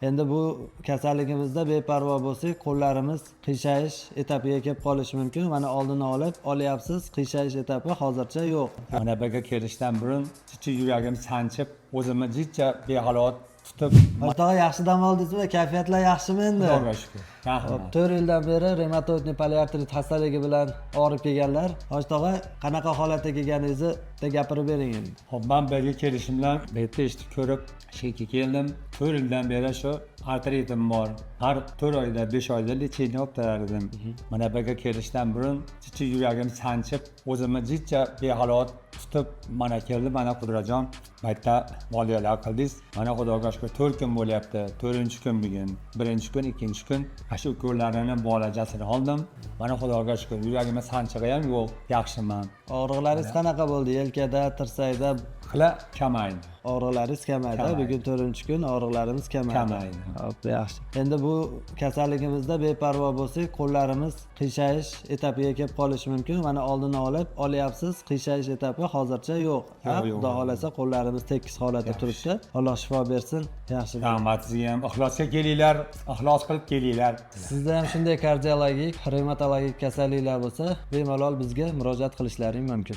Endi bu kasalligimizda beparvo bo'lsak, qo'llarimiz qiyshayish etapiga kelib qolishi mumkin. Mana oldini olib olyapsiz, qiyshayish etapi hozircha yo'q. Mana bu yerga kelishdan burun jicha yuragim sanchib, o'zimni jicha behalovat tutib. Hoji tog'a, yaxshi dam oldingizmi? Kayfiyatlar yaxshimi endi? Xudoga shukur. Hop, Rahmat. 4 yildan beri ревматоидный poliartrit xastaligi bilan og'rib kelganlar. Hoji tog'a, qanaqa holatda kelganingizni bitta gapirib bering endi. Ho'p, man bu yerga kelishim bilan bu yerda eshitib ko'rib shu yerga keldim. 4 yildan beri shu artritim bor. Har 4 oyda, 5 oyda лечение olib turar edim. Mana bu yerga kelishdan burun jicha yuragim sanchib, o'zimni jicha behalovat tutib, mana keldim. Mana Qudratjon, bu yerda muolajalar qildingiz. Mana Xudoga shukur, 4 kun bo'lyapti. To'rtinchi kun bugun. Birinchi kun, ikkinchi kun mana shu ukollarini muolajasini oldim. Mana Xudoga shukur, yuragimda sanchig'i ham yo'q, yaxshiman. Og'riqlaringiz qanaqa bo'ldi? Yelkada, tirsakda? Xila kamaydi. Og'riqlaringiz kamaydi. Kamaydi. Bugun to'rtinchi kun, og'riqlarimiz kamaydi. Kamaydi. Hop, yaxshi. Endi bu kasalligimizda beparvo bo'lsak, qo'llarimiz qiyshayish etapiga kelib qolishi mumkin. Mana oldini olib olyapsiz, qiyshayish etapi hozircha yo'q. Ha, Yo'q, yo'q. Xudo xohlasa, qo'llarimiz tekis holatda turibdi. Alloh shifo bersin. Yaxshi. Rahmat sizga ham. Ixlosga kelinglar, ixlos qilib kelinglar. Sizda ham shunday kardiologik, revmatologik kasalliklar bo'lsa, bemalol bizga murojaat qilishlaring mumkin.